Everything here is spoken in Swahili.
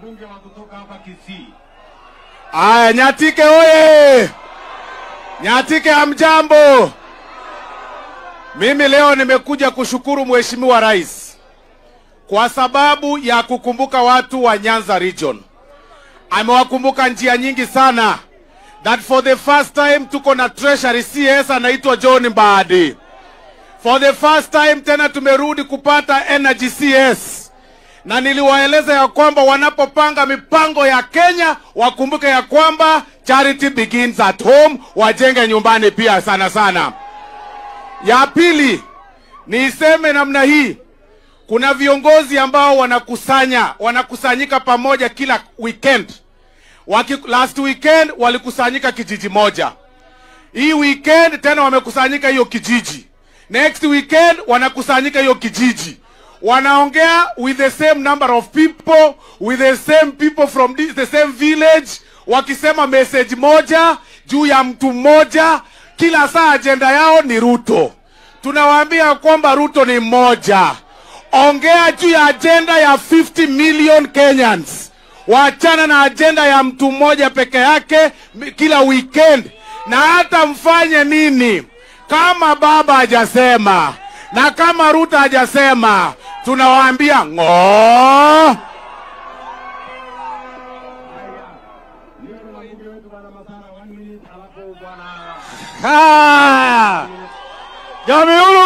mbunge wa kutoka hapa Kisii. Aya, Nyatike oye! Nyatike hamjambo. Mimi leo nimekuja kushukuru Mheshimiwa Rais kwa sababu ya kukumbuka watu wa Nyanza Region. Amewakumbuka njia nyingi sana. That for the first time tuko na Treasury CS anaitwa John Mbadi. For the first time tena tumerudi kupata Energy CS. Na niliwaeleza ya kwamba wanapopanga mipango ya Kenya wakumbuke ya kwamba charity begins at home, wajenge nyumbani pia sana sana. Ya pili, niiseme namna hii, kuna viongozi ambao wanakusanyika pamoja kila weekend. Last weekend walikusanyika kijiji moja. Hii weekend tena wamekusanyika hiyo kijiji. Next weekend wanakusanyika hiyo kijiji. Wanaongea with the same number of people, with the same people from the same village, wakisema message moja juu ya mtu mmoja. Kila saa agenda yao ni Ruto. Tunawaambia kwamba Ruto ni mmoja. Ongea juu ya agenda ya 50 million Kenyans. Waachana na agenda ya mtu mmoja peke yake kila weekend. Na hata mfanye nini, kama baba hajasema na kama Ruto hajasema, tunawaambia ngoo. Bwana Jamiulu.